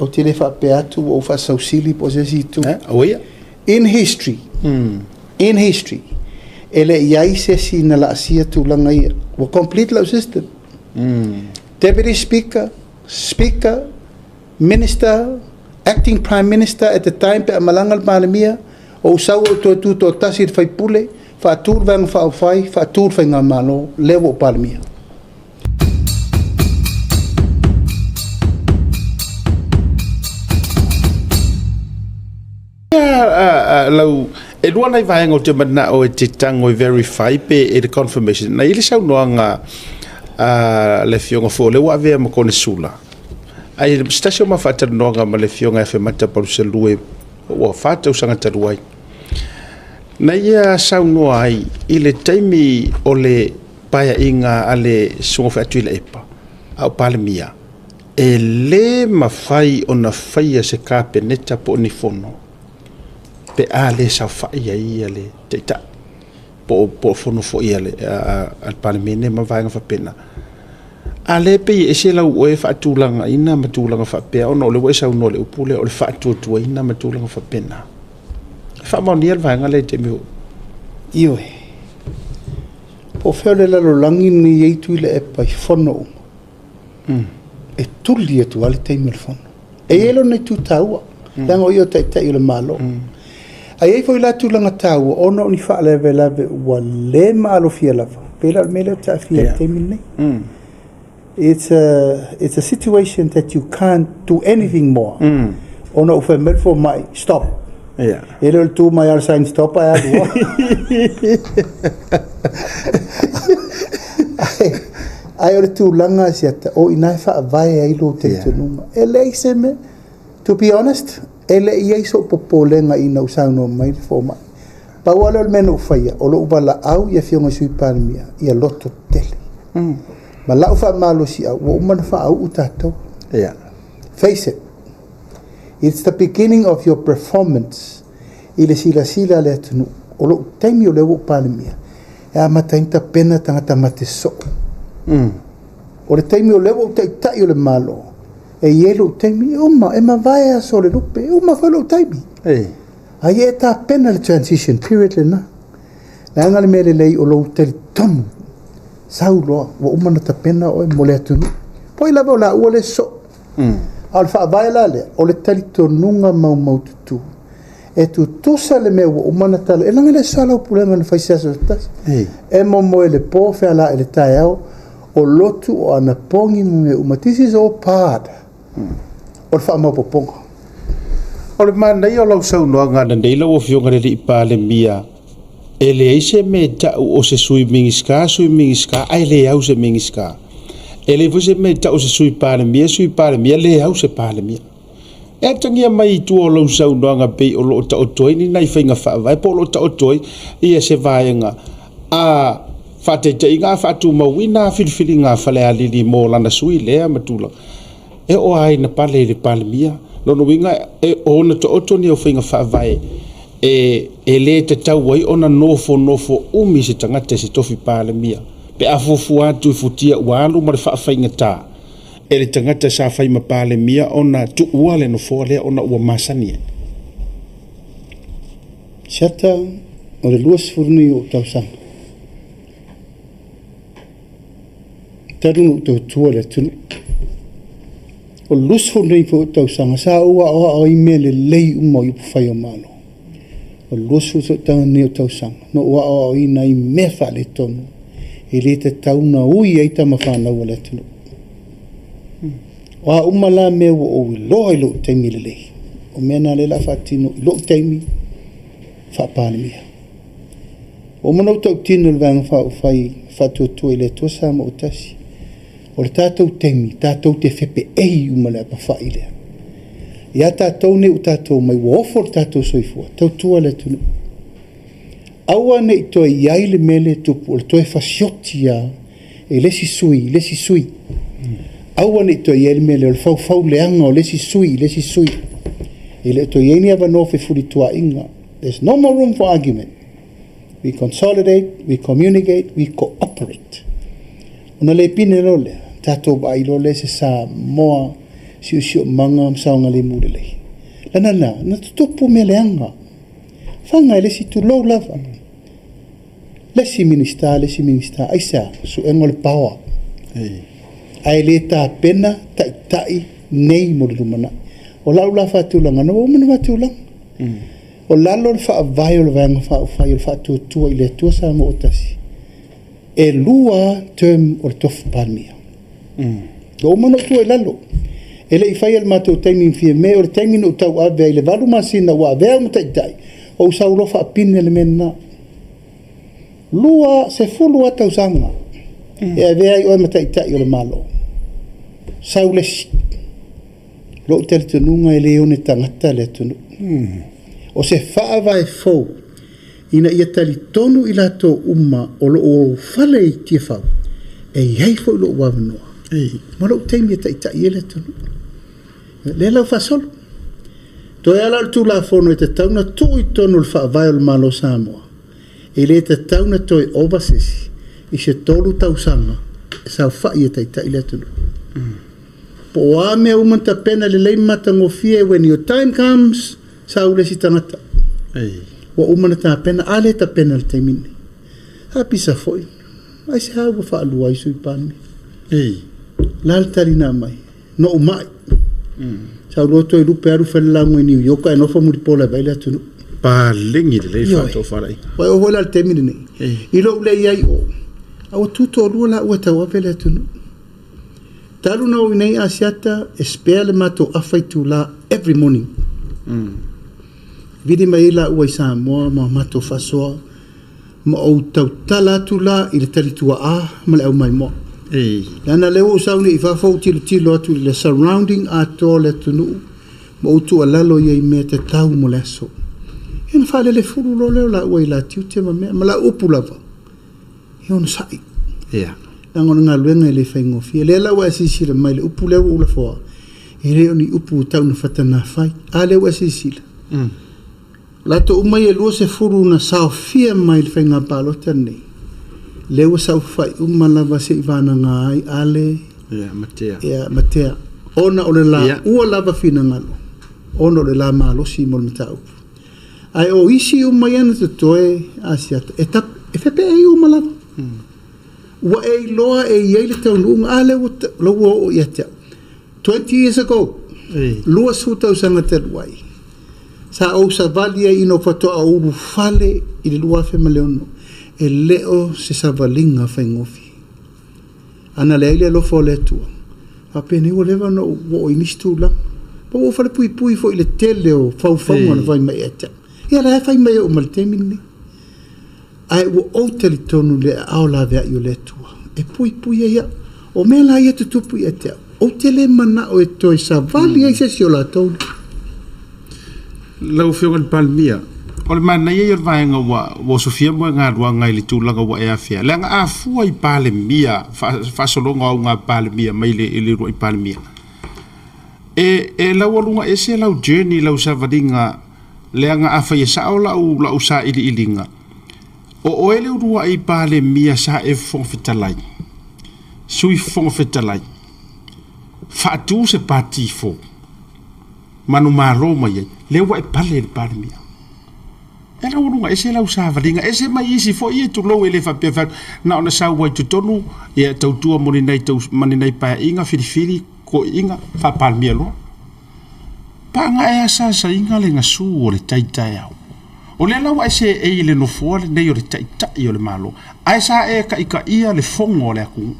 Ou te le faapea atu ua ou faasausili po o se isi itu. Aua ia. In history, in history, e le i i ai se isi na laasia tulaga ia. Ua complete lau system. Deputy Speaker, Speaker, Minister, Acting Prime Minister at the time pe a malaga le Palemia, ou sau ou toe tutoatasi i le faipule, faatu le Vaega Faaupufai, faatu le Faigamalo, lea ua ou Palemia. Lau e lua nai vaega ou te manao e te tago e verify pe e le confirmation. Na i ai le saunoaga a le afioga foi o lea ua avea ma Konesula, ae se tasi o ma faatalanoaga ma le afioga ia Afemata Palusalue ua 4 tausaga talu ai, na ia saunoa ai i le taimi o le paeaiga a le Susuga foi a Tuilaepa a o Palemia, e le mafai ona faia se Kapeneta po o ni fono pe a le saofai ai le Taitai po o fono foi a le Palemene ma vaega faapena. A lea pei e ese lau oe faatulagaina ma tulaga faapea, ona o lea ua e saunoa i le upu lea o le faatuatuaina ma tulaga faapena. E faamaonia le vaega lea i le taimi o... Ioe. Po o fea o le lalolagi lenei e i ai Tuilaepa i fono uma, e tuli atu lava le taimi o le fono. E i ai lona itu taua, leaga o ia o le Taitai o le Malo. Ae i ai foi la tulaga taua ona o ni faalavelave ua le maalofia lava, pei la o le mea lea ou te aafia ai i le taimi lenei. It's a situation that you can't do anything more. Ona ua fai mai le fomai, stop. E le o le tu mai lava o le sign stop ae alu loa. Ae o le tulaga Asiata, o i ina e faavae ai lou talitonuga. E leai se mea. To be honest, e le i i ai sou popolega ina ua saunoa mai le fomai. Pau lava lea o le mea na ou faia, o lou valaau i afioga i Sui Palemia, ia loto tele. Ma lau faamalosiau, ua uma ona faauu tatou. Face it. It's the beginning of your performance i le silasila a le atunuu. O lou taimi o lea ua ou Palemia, e amata ai ona tapena tagata mate soo. O le taimi o lea ua ou Taitai o le Malo, e i ai lou taimi, e uma, e mavae aso o le lupe, e uma foi lou taimi. Ai e tapena le transition period lena. Leaga le mea lelei o lou talitonu, sau loa, ua uma ona tapena oe mo le atunuu. Poi lava o laua le soo. A o le faavae la lea, o le talitonuga maumaututu. E tutusa le mea ua uma ona tala, e leaga le soalaupulega na fai se aso se tasi. E momoe le po, feala i le taeao, o lotu, o anapogi ma mea uma. This is all part o le faamaopoopoga. O le manaia o lau saunoaga ananei lau afioga i le alii Palemia, e leai se mea e tau o se Sui Minisita, Sui Minisita, ae le au se Minisita. E leai foi se mea e tau o se Sui Palemia, Sui Palemia, le au se Palemia. E atagia mai i tua o lau saunoaga pei o lo o taoto ai ni nai faiga faavae po o lo o taoto ai ia se vaega a faataitaiga a faatumauina filifiliga a Falealili mo lana sui lea ma tulaga. E oo lava ina pale i le Palemia. Lona uiga e ona taoto ni au faiga faavae e le tatau ai ona nofonofo umi se tagata i se tofi Palemia. Pe a fuafua atu i futia ua alu ma le faafaigata e le tagata sa fai ma Palemia ona tuua le nofoa lea ona ua masani ai. Siata o le 20 nei o ou tausaga, talu ona ou tautua i le atunuu. O le 20 nei foi o tausaga, sa ou aoao ai mea lelei uma o upufai o Malo. O le 20 nei o tausaga, na ou aoaoina ai mea faaletonu, e le tatau ona ui ai tama fanau a le atunuu. O a uma la mea ua ou iloa i lou taimi lelei, o mea na lea o le a faatino i lou taimi faa-Palemia. Ua uma ona ou tautino i le Vaega Faaupufai Faatuatua i le Atua Samoa ua Tasi. O le tatou taimi, tatou te fepeei uma i le apefai lea. Ia tatou nei ua tatou omai ua ofo le tatou soifua, tautua le atunuu. Aua ne i toe i ai le mea lea e tupu, o le toe fasioti lava e le isi sui i le isi sui. Aua ne i toe i ai le mea lea o le faufauleaga o le isi sui i le isi sui. E le o toe i ai ni avanoa fefulituaaiga. There's no more room for argument. We consolidate, we communicate, we cooperate. Ona le pine loa lea, tatou vaai loa lea se Samoa Siosiomaga ma Saogalemu Lelei. Lana na, na tutupu mea leaga. Faga e le isi tulou lava. Le isi Minisita, le isi Minisita, aisea? Suega o le power. Ae le tapena taitai nei mo le lumanai. O lau la faatulaga, na ua uma ona faatulaga. O lalo o le faavae o le Vaega Faaupufai o le Faatuatua i le Atua Samoa ua Tasi, e 2 term o le tofi Palemia. Ua uma ona ou tua i lalo. E le i faia i le matou taimi i Fiame, o le taimi na ou tauave ai i le 8 masina ua avea au ma taitai, ou sau loa faapine le mea lena. 20 lava tausaga e avea ai oe ma taitai o le Malo. Sau le isi. Lou talitonuga e le one tagata le atunuu. O se faavae fou ina ia talitonu i latou uma o lo o ulufale i Tiafau, e i ai foi lou avanoa ma lou taimi e taitai ai le atunuu. Lea la ua faasolo. Toe ala o le Tulafono e tatau ona tuu i totonu o le faavae o le Malo o Samoa, e le tatau ona toe ova se isi i se 3 tausaga e saofai e taitai le atunuu. Po o a mea uma na tapena lelei ma matagofie, when your time comes, sau le isi tagata. Ua uma ona tapena, a le tapena i le taimi lenei. A pisa foi, aisea ua faalua ai Sui Palemia? La le tali na aumai, na ou mai. Sau loa toe lupe alu fai le lauga i New York ae nofo mulipola e vaai le atunuu. Paleni lelei faatofalaiga. Ua oo foi la i le taimi lenei, i lou le i ai o, a ua tu toalua laua e tauave le atunuu. Talu na oo i nei Asiata, e spare le matou afa itula every morning. Vili mai ai laua i Samoa ma matou faasoa, ma ou tautala atu la i le talituaa ma le aumaimoa. Leaga lea ua ou sau nei i fafo ou tilotilo atu i le surrounding atoa o le atunuu ma ou tuualalo i ai mea tatau mo le aso. Ia ona faalelefulu loa lea o laua i la tiute ma mea, ma lau upu lava, ia onosai. Leaga o le galuega e le faigofie. Lea la ua e silasila mai i le upu lea ua ou lafoa, e le o ni upu e tau ina fatanafai. A lea ua e silasila. Latou uma ia e 20 na saofia mai i le faiga palota lenei, lea ua saofafai uma lava se i vanaga ai Ale ma Tea, ona o le laua lava finagalo, ona o le la malosi mo le mataupu. Ae o isi uma ia na totoe Asiata, e, tap, e fepeai uma lava. Ua e iloa e i ai le taunuuga, a lea ua oo ia te au. 20 years ago, 20 tausaga talu ai, sa ou savali ai ina faatoa ou ulufale i le 2006, e le o se savaliga faigofie. Ana leai le alofa o le Atua, faapenei ua leva ona ou oo i nisi tulaga. Ma ua ou falepuipui foi i le tele o faufauga na fai mai ia te au. Ia la e fai mai au ma le taimi lenei. Ae ua ou talitonu i le aao laveai o le Atua e puipui ai au. O mea la ia tutupu ia te au, ou te le manao e toe savali ai se isi o latou nei. Lau Afioga i le Palemia, o le manaia ia o le vaega ua osofia moegaluaga i le tulaga ua e afea, leaga a fua i Palemia, faasologa o auga Palemia mai le uluai Palemia, e laualuga ese lau journey, lau savaliga, leaga afai e sao lau sailiiliga, o oe le uluai Palemia sa e Fofoga Fetalai, Sui Fofoga Fetalai, faatu se pati fou, manumalo mai ai, lea ua e pale i le Palemia. E laualuga ese lau savaliga, ese mai isi foi ia tulou e le faapea fai atu, na ona sau ai totonu, ia tautua mo ni nai ma ni nai paeaiga, filifili, koiiga, faa-Palemia loa. Paga e asaasaina le gasu o le tai taeao. O lea la ua e seei i le nofoa lenei o le taitai o le Malo, ae sa e taitaia le fono a le atunuu.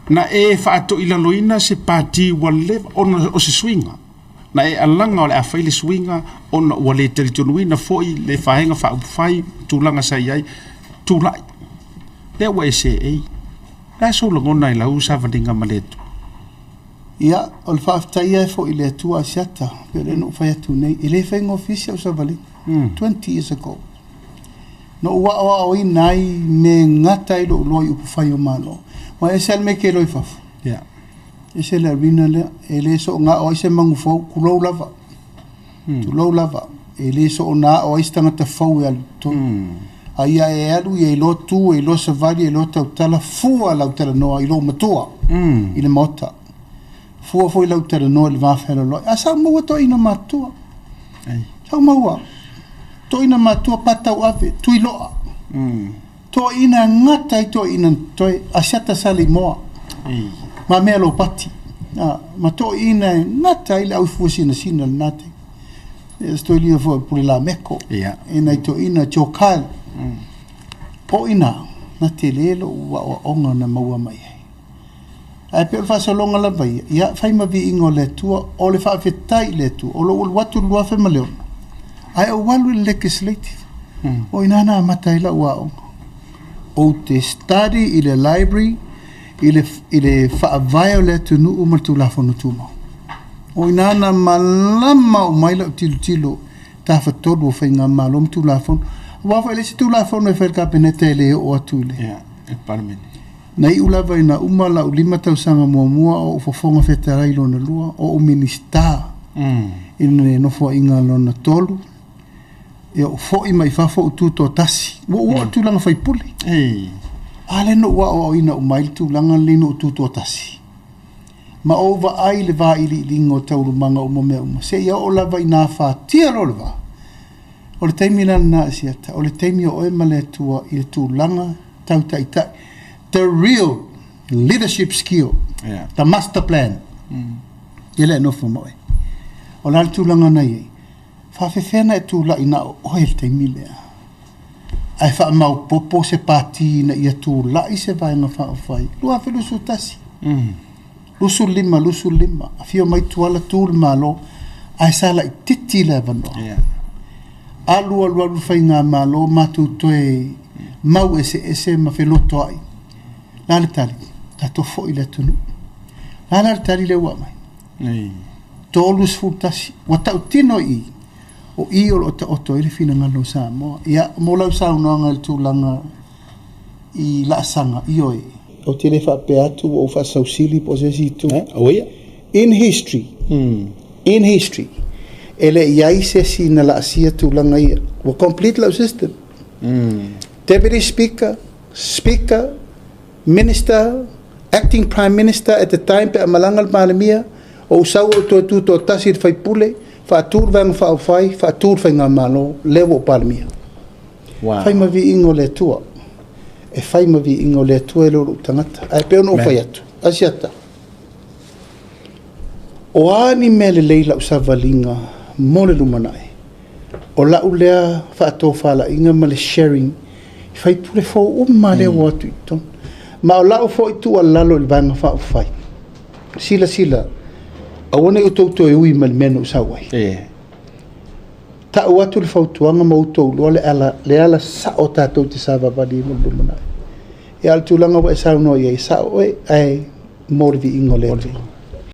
Na e faatoilaloina se pati ua leva ona o se suiga. Na e alaga o le a fai le suiga ona ua le talitonuina foi le vaega faaupufai, tulaga sa i ai, tulai. Lea ua e seei. O le a sou lagona i lau savaliga ma le Atua? Ia, o le faafetai e foi i le Atua Asiata, pei o lea na ou fai atu nei, e le faigofie si au savaliga. 20 years ago. Na ou aoaoina ai me gata ai lou loa i upufai o Malo. Ua ese lava le mea e te iloa i fafo. Ese le arena lea, e le soona ao ai se manu fou, tulou lava. Tulou lava. E le soona ao ai se tagata fou e alu i totonu. A ia e alu ia iloa tu, e iloa savali, e iloa tautala, fua lau talanoa i lou matua i le maota. Fua foi lau talanoa i le va fealoaloai. A sa ou maua toeaina matutua. Sa ou maua toeaina matua Patauave, Tuiloa. Toeaina e gata ai toeaina na totoe, Asiata Saleimoa, Mamea Lopati, ma toeaina e gata ai le aufuasinasina i lena taimi. Ia se toeaina foi o Pule Lameko, ia nai toeaina Joe Kyle. O i ina, na tele lou aoaoga na maua mai ai. Ae pei o le faasologa lava ia, ia fai ma viiga o le Atua, o le faafetai i le Atua, o lou alu atu i le 2006, ae ou alu i le Legislative. O i ina na amata ai lau aoga. Ou te study i le library i le, i le faavae o le atunuu ma le Tulafono Tumau. O i ina na malama uma ai lau tilotilo tafatolu o faigamalo ma Tulafono. Aua foi e leai se Tulafono e fai e le Kapeneta e le oo atu i le... Yeah, i le Palemene. Na iu lava ina uma lau 5 tausaga muamua o ou Fofoga Fetalai lona lua, o ou Minisita i le Nofoaiga lona tolu, ia ou foi mai fafo ou tutoatasi. Ua ou oo i le tulaga faipule. A lea na ou aoaoina uma ai le tulaga lenei na ou tutoatasi. Ma ou vaai i le vailiiliga o taualumaga uma o mea uma, seia oo lava ina afatia loa le va. O le taimi la lena Asiata, o le taimi o oe ma le Atua i le tulaga tau taitai, the real leadership skill, yeah. The master plan. Ia lea e nofo ma oe. O le a le tulaga na i ai? Faafefea na e tulai na o oe i le taimi lea? Ae faamaopopo se pati ina ia tulai se Vaega Faaupufai 2021. 25, 25, afio mai Tuala tu le Malo, ae sa laitiiti le avanoa. Yeah. Alu alu alu le faigamalo matou toe mau eseese ma felotoai. La le tali, tatou foi i le atunuu. La la le tali lea ua aumai. 31, ua tautino i i, o i o lo o taoto ai le finagalo o Samoa. Ia, mo lau saunoaga i le tulaga i laasaga, ioe. Ou te le faapea atu ua ou faasausili po o se isi itu. In history, in history, e le i ai se isi na laasia tulaga ia. Ua complete lau system. Deputy Speaker, Speaker, Minister, Acting Prime Minister at the time pe a malaga le Palemia, ou sau ou toe tutoatasi i le faipule, faatu le Vaega Faaupufai, faatu le Faigamalo, lea ua ou Palemia. Wow. Fai ma viiga o le Atua. E fai ma viiga o le Atua e le o lou tagata. Ae pei ona ou fai atu, Asiata, o a ni mea lelei lau savaliga mo le lumanai, o lau lea faatofalaiga ma le sharing i faipule fou uma lea ua o atu i totonu. Ma o lau foi tuualalo i le Vaega Faaupufai, silasila, aua ne i outou toe ui mai i le mea na ou sau ai. Tau atu le fautuaga ma outou iloa le ala, le ala sao tatou te savavali ai mo le lumanai. Ia, a o le tulaga ua e saunoa i ai, e sao oe, ae mo le viiga o le Atua.